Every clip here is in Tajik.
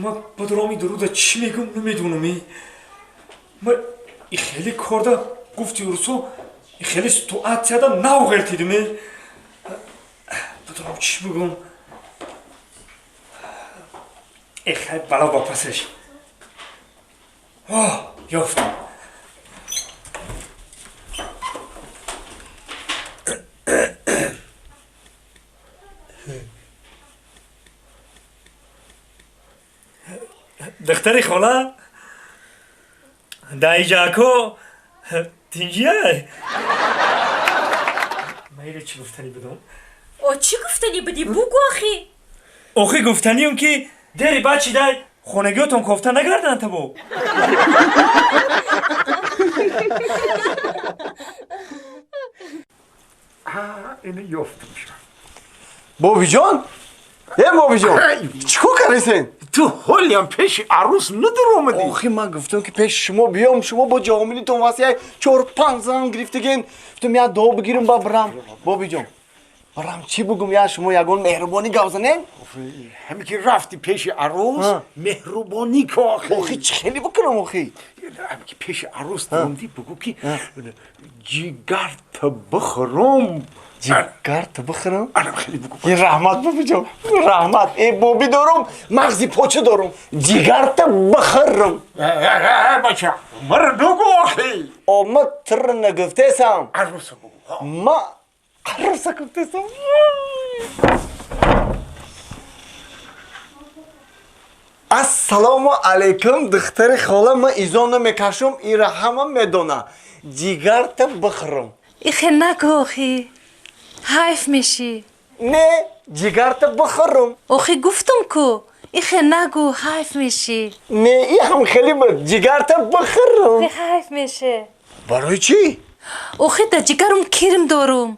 Ма бадроми дуруда чӣ мегум намедонам. Ма и хеле корда гуфти урусо и хеле ситуатсияда нав ғелтидим. Бадром чӣ бугум? Э хай бало ба пасаш. О, ёфтам. Духтари хола даиҷако тинҷия. Ма иро чӣ гуфтанӣ будам? О, чӣ гуфтанӣ будӣ? Бугӯ охи. Охи гуфтаниам ки дери бачи дай хонагиётон кофта нагарданд табо. Ина ёфтам ша. Бобиҷон? Э бобиҷон, чӣ кор кардесен? Ту ҳолиам пеши арӯс надуромадӣ? Охи ман гуфтам ки пеши шумо биём, шумо бо ҷомилитон васияй 4-5 зан гирифтагин. Гуфтам як дуо бигирам ба бирам. Бобиҷон, бирам чӣ бугум, я шумо ягон меҳрубонӣ гап занем? Ҳаме ки рафти пеши арӯс, меҳрубонӣ ко охи. Охи чӣ хеле бикунам охи? Ҳаме ки пеши арӯс даромадӣ, бугӯ ки ҷигарта бихӯрам. Ҷигарта бихӯрам? Анам хеле бугӯ. Е раҳмат бобиҷон, раҳмат. Э боби дорум, мағзи поча дорум. Ҷигарта бихӯрам. Бача, мара нагӯ охи. О, ма тир нагуфтесам. Арӯса бугӯ. Ма арӯса гуфтесам. Ассалому алайкум, духтари хола, ман изон намекашам, ира ҳама медона. Ҷигарта бихӯрам. Ихе нагӯ охи. Ҳайф мешӣ. Не, ҷигарта бихӯрам. Охи гуфтам ку, ихе нагӯ, ҳайф мешӣ. Не, и ҳам хеле буд. Ҷигарта бихӯрам. Охи ҳайф меше. Барои чӣ? Охи дар ҷигарум кирм дорум.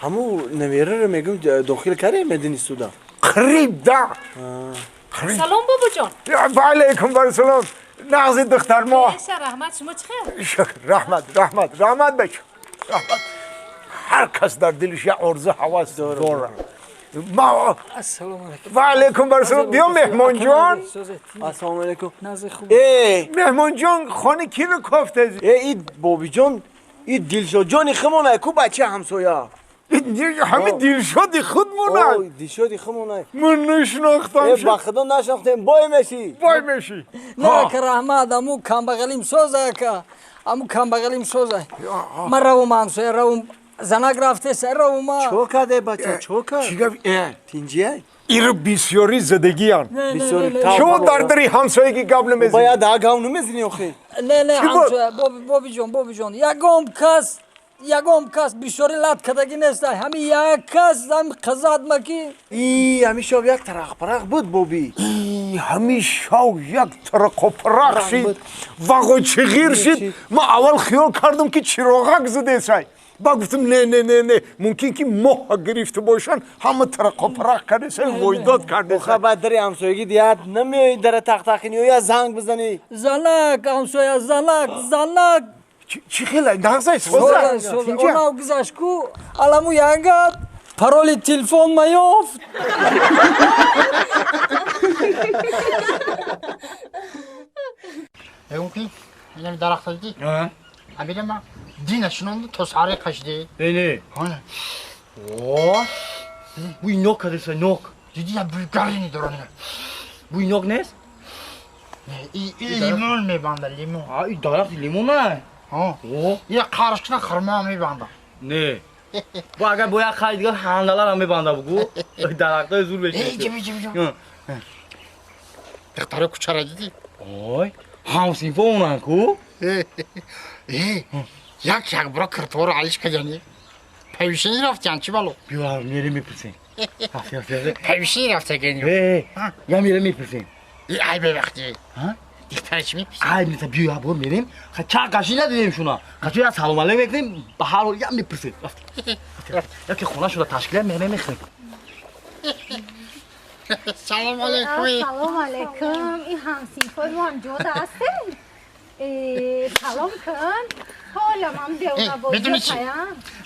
Ҳаму намераро мегӯм дохил кардем медини суда. Қариб да. Салом бобоҷон. Ва алайкум вассалом. Нағзи духтар мо. Еша раҳмат, шумо чӣ хел? Шукр, раҳмат, раҳмат, раҳмат бача. Раҳмат. Ҳар кас дар дилиш як орзу ҳавас дорад. Ма Ассалому алайкум. Ва алайкум вассалом. Биё меҳмонҷон. Ассалому алайкум. Назди хуб. Э, меҳмонҷон, хони киро кофтази? Э, и бобиҷон, и дилшодҷони химонай ку бача ҳамсоя. Ҳамин дилшоди худмонай. Ой, дилшоди химонай. Ман нашинохтам. Э, ба худо нашинохтем, бой мешӣ. Бой мешӣ. Не, ака раҳмат, аму камбағалим соза ака. Аму камбағалим соза. Ман равум ҳамсоя, равум. Занак рафтеса, равум ма. Чо карде бача, чо кард? Чӣ гап? Э, Тинҷия? Иро бисёрӣ задагиян. Бисёрӣ. Шумо дар дари ҳамсоягӣ гап намезанед. Бояд да гап намезанӣ охи. Не, не, ҳамсоя, бобиҷон, бобиҷон, ягон кас, ягон кас бисёрӣ лат кардагӣ нест. Ҳамин як кас, ҳамин қазат ма ки. И ҳамин шав як тарақпарақ буд боби. И ҳамин шав як тарақопарақ шид, вағо чиғир шид. Ман аввал хиёл кардам ки чироғак задесай. Ба гуфтам не, не, не, не, мумкин ки моҳ гирифта бошанд, ҳама тарақопарақ кардесай, войдод кардесай. Оха баъд дари ҳамсоягӣ дият намеои дара тақтақини ё я занг бизанӣ. Занак, ҳамсоя, занак, занак. Чӣ хеле нағзай соза. Онав гузашт ку, аламу янгат пароли телефон ма ёфт. Мегӯм ки инами дарахта дидӣ? Ҳамина ма дина шинонду то саҳаре кашидӣ. Не, не. О, бӯи нок кардеса, нок. Дидӣ я бӯи гарини дорад. Бӯи нок нест? И лимон мебанда, лимон. А, и дарахти лимон ай. О, я қарш кина хурмо мебанда. Не. Бо агар бо як хари дигар ҳандаларам мебанда бугу. Дарахтои зур Эй, мешинасӣ. ҷиби, ҷиби, ҷиби. Духтаро кучара дидӣ? Ой, ҳамсинфо онанд ку? Э, як як бро кирторо алиш кардани. Павишини рафтиян, чӣ бало? Биё, мерем мепурсем. Рафти, рафти, рафти. Павишини рафтагани. Э, я мерем мепурсем. И ай бевақти. Духтара чӣ мепурсӣ? Ай, меса биё як бор мерем. Ча қаши надидем шуна. Қаши як салом алейк мекунем, ба ҳар ҳол як мепурсем. Рафти. Рафти. Яке хона шуда ташкилия мерем мехӯрем. Салом алейкум. Салом алейкум. Ин ҳамсинфои мо ҳам ҷода ҳастем. Салом кун. Ҳолам девона Медонӣ чӣ?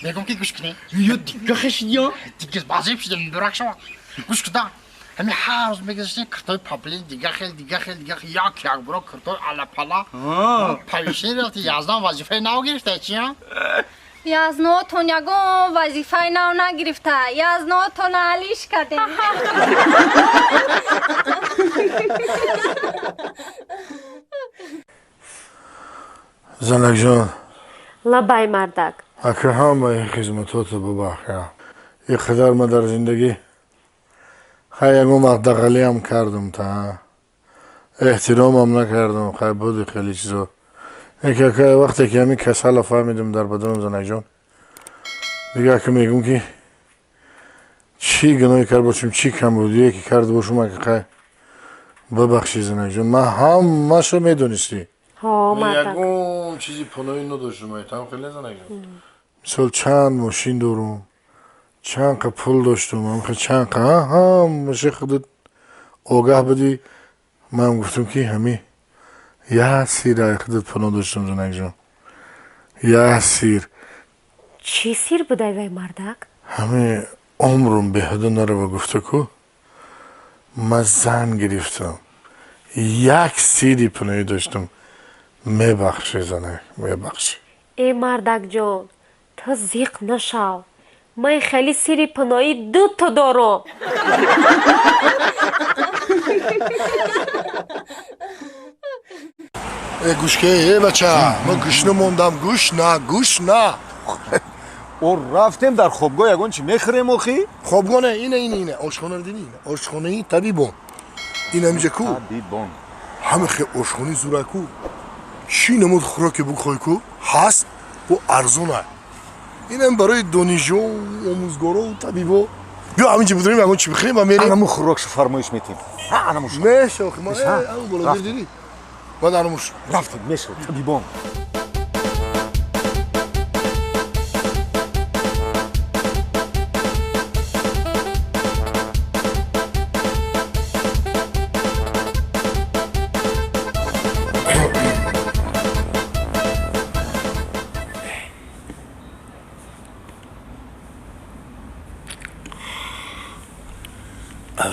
Мегӯм ки гӯш кунӣ. Ё дига хешидиё? Дига базиб шида муборак шава. Гӯш куда. Ҳами ҳар рӯз мегузаштем киртои паплин дига хел дига хел дига хел як як буро киртои алапала. Павишин рафти яздан вазифаи нав гирифта чи? Язнотон ягон вазифаи нав нагирифта. Язнотон алиш кардем. Занакҷон. Лабай мардак. Ака ҳамаи хизматото бубахшам. И қадар ма дар зиндагӣ хай ягон вақт дағалиам кардам та эҳтиромам накардам, хай буди хеле чизо. Яке ака вақте ки ҳамин касала фаҳмидам дар баданам занакҷон, дига ака мегӯм ки чӣ гуноҳе кард бошам, чӣ камбудие ки карда бошам, ака хай бибахшӣ занакҷон, ман ҳамаашро медонистӣ. Ягон чизи паноҳӣ надоштам, айтам хеле занакҷон. Мисол чанд мошин дорум, чанд қа пул доштум, ҳамхел чанд қа ҳамаша худат огаҳ будӣ. Ман гуфтам ки ҳами як сир ай худат паноҳ доштум занакҷон, як сир. Чӣ сир будай вай мардак? Ҳами умрум беҳуда нарава гуфта ку ман зан гирифтам, як сири паноҳӣ доштум. Мебахшӣ занак, мебахшӣ. Э мардакҷон, ту зиқ нашав. Ман хеле сири паноҳӣ дуто дорам. Э гӯшке, э бача, ман гӯшна мондам, гӯшна, гӯшна. О рафтем дар хобгоҳ ягон чӣ мехӯрем охи? Хобгоҳ не, ина ина ина, ошхонаро дидӣ ина, ошхонаи табибон. Ин ҳамиҷа ку? Табибон. Ҳама хе ошхонаи зура ку? Чӣ намуд хӯроке бухоҳӣ ку? Ҳаст бо арзона. Инам барои донишҷӯ, омӯзгоро, табибо. Биё ҳаминҷа бидорем ягон чӣ бихӯрем ва мерем. Анаму хӯрокшо фармоиш метем. Анамуш. Меша охи, ман ан боло дидӣ. Баъд анамуш. Рафтем, меша, табибон.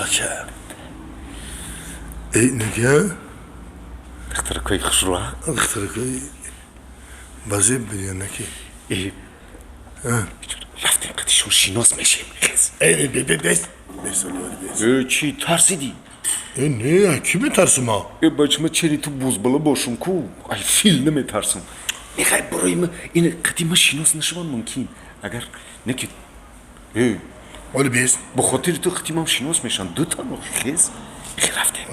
Бача. Эй, нигя? Духтаракои хушрӯа? Духтаракои базеб бидия наки. Э, рафтем қадишон шинос мешем. Хез. Эй, бе бе бе. Бес, бес. Э, чӣ тарсидӣ? Э, не, кӣ метарсим а? Э, бача, ма чери ту бузбала бошум ку? Ай, фил наметарсам. Мехай барои ма ин қади ма шинос нашавам мумкин. Агар неки э Оли бес. Бо хотири ту хитимам шинос мешам. Дута хез. Хе рафтем.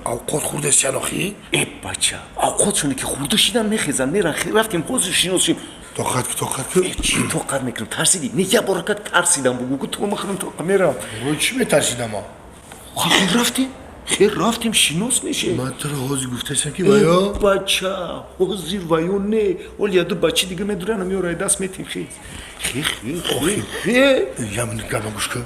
Авқот хӯрдест охи? Э, бача, авқотшоне ки хӯрда шидан мехезан, меран. Хе рафтем, ҳозир шинос шим. Тоқат ку, тоқат ку. Э, чӣ тоқат мекунам? Тарсидӣ? Не, як бор ракат тарсидам. Бугу ку то махӯрам тоқа мерам. Рӯи чӣ метарсидам а? Хе рафтем. Хе рафтем, шинос мешем. Ман туро ҳозир гуфтасам ки ваё? Э, бача, ҳозир ваё не. Оли яду бачи дига медурана меорай даст метим хез. Хе, хе, хе, хе. Ям гапа гӯш кун.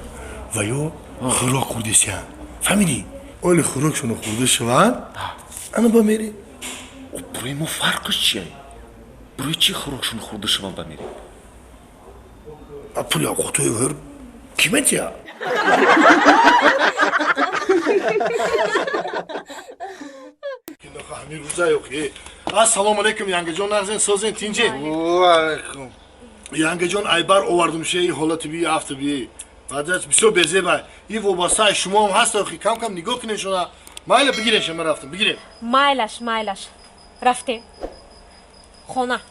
Ваё хӯрок хӯрдесиян. Фаҳмидӣ? Оли хӯрокшоно хӯрда шаванд, ана ба мерем. Барои мо фарқш чия? Барои чӣ хӯрокшоно хӯрда шаванд ба мерем? А пули авқотои ваёр кӣ метиҳад? Ҳамин рӯза ёхи. Ассалому алайкум, янгаҷон, нағзен, созен, тинҷе? Ва алайкум. Янгаҷон, айбар овардум шеи ҳолати би афти би. Баъдаш бисёр безеба. И вобастаи шумоам ҳаст охи, кам-кам нигоҳ кунед шуна. Майла бигирен шума рафтам, бигирен. Майлаш, майлаш. Рафтем. Хона.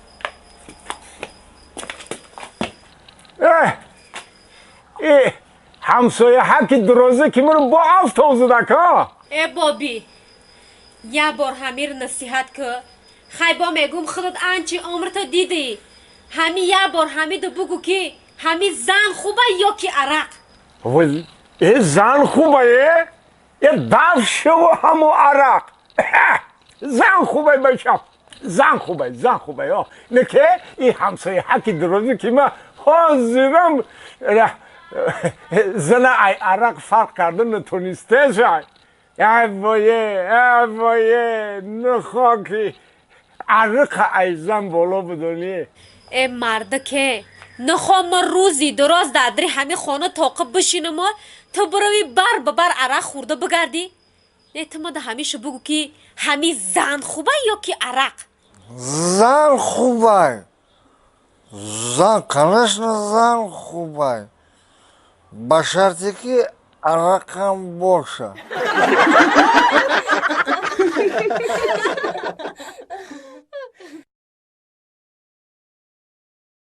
Э, ҳамсоя ҳаки дуроза ки маро бо афтоб задака. Э, боби. Я бор ҳамир насиҳат ку. Хай бо мегум худат анчи умрто дидӣ. Ҳами я бор ҳамиду бугу ки ҳами зан хуба ё ки арақ. Вой, э зан хуба э? Э дав шаву ҳаму арақ. Зан хубай бача. Зан хубай, зан хубай. Не ки и ҳамсоя ҳаки дуроза ки ма ҳозирам зана ай арақ фарқ карда натонистешай. Ай вое, ай вое, нухоки. Арақа айзан боло бидонӣ. Э мардаке, нахом ма рӯзи дароз дадри ҳами хона тоқиб бишинама, ту бирави бар ба бар арақ хӯрда бигардӣ. Не, ту мада ҳамеша бугӯ, ки ҳами зан хуба ё ки арақ? Зан хубай. Зан, конечно, зан хубай, ба шарте ки арақам боша.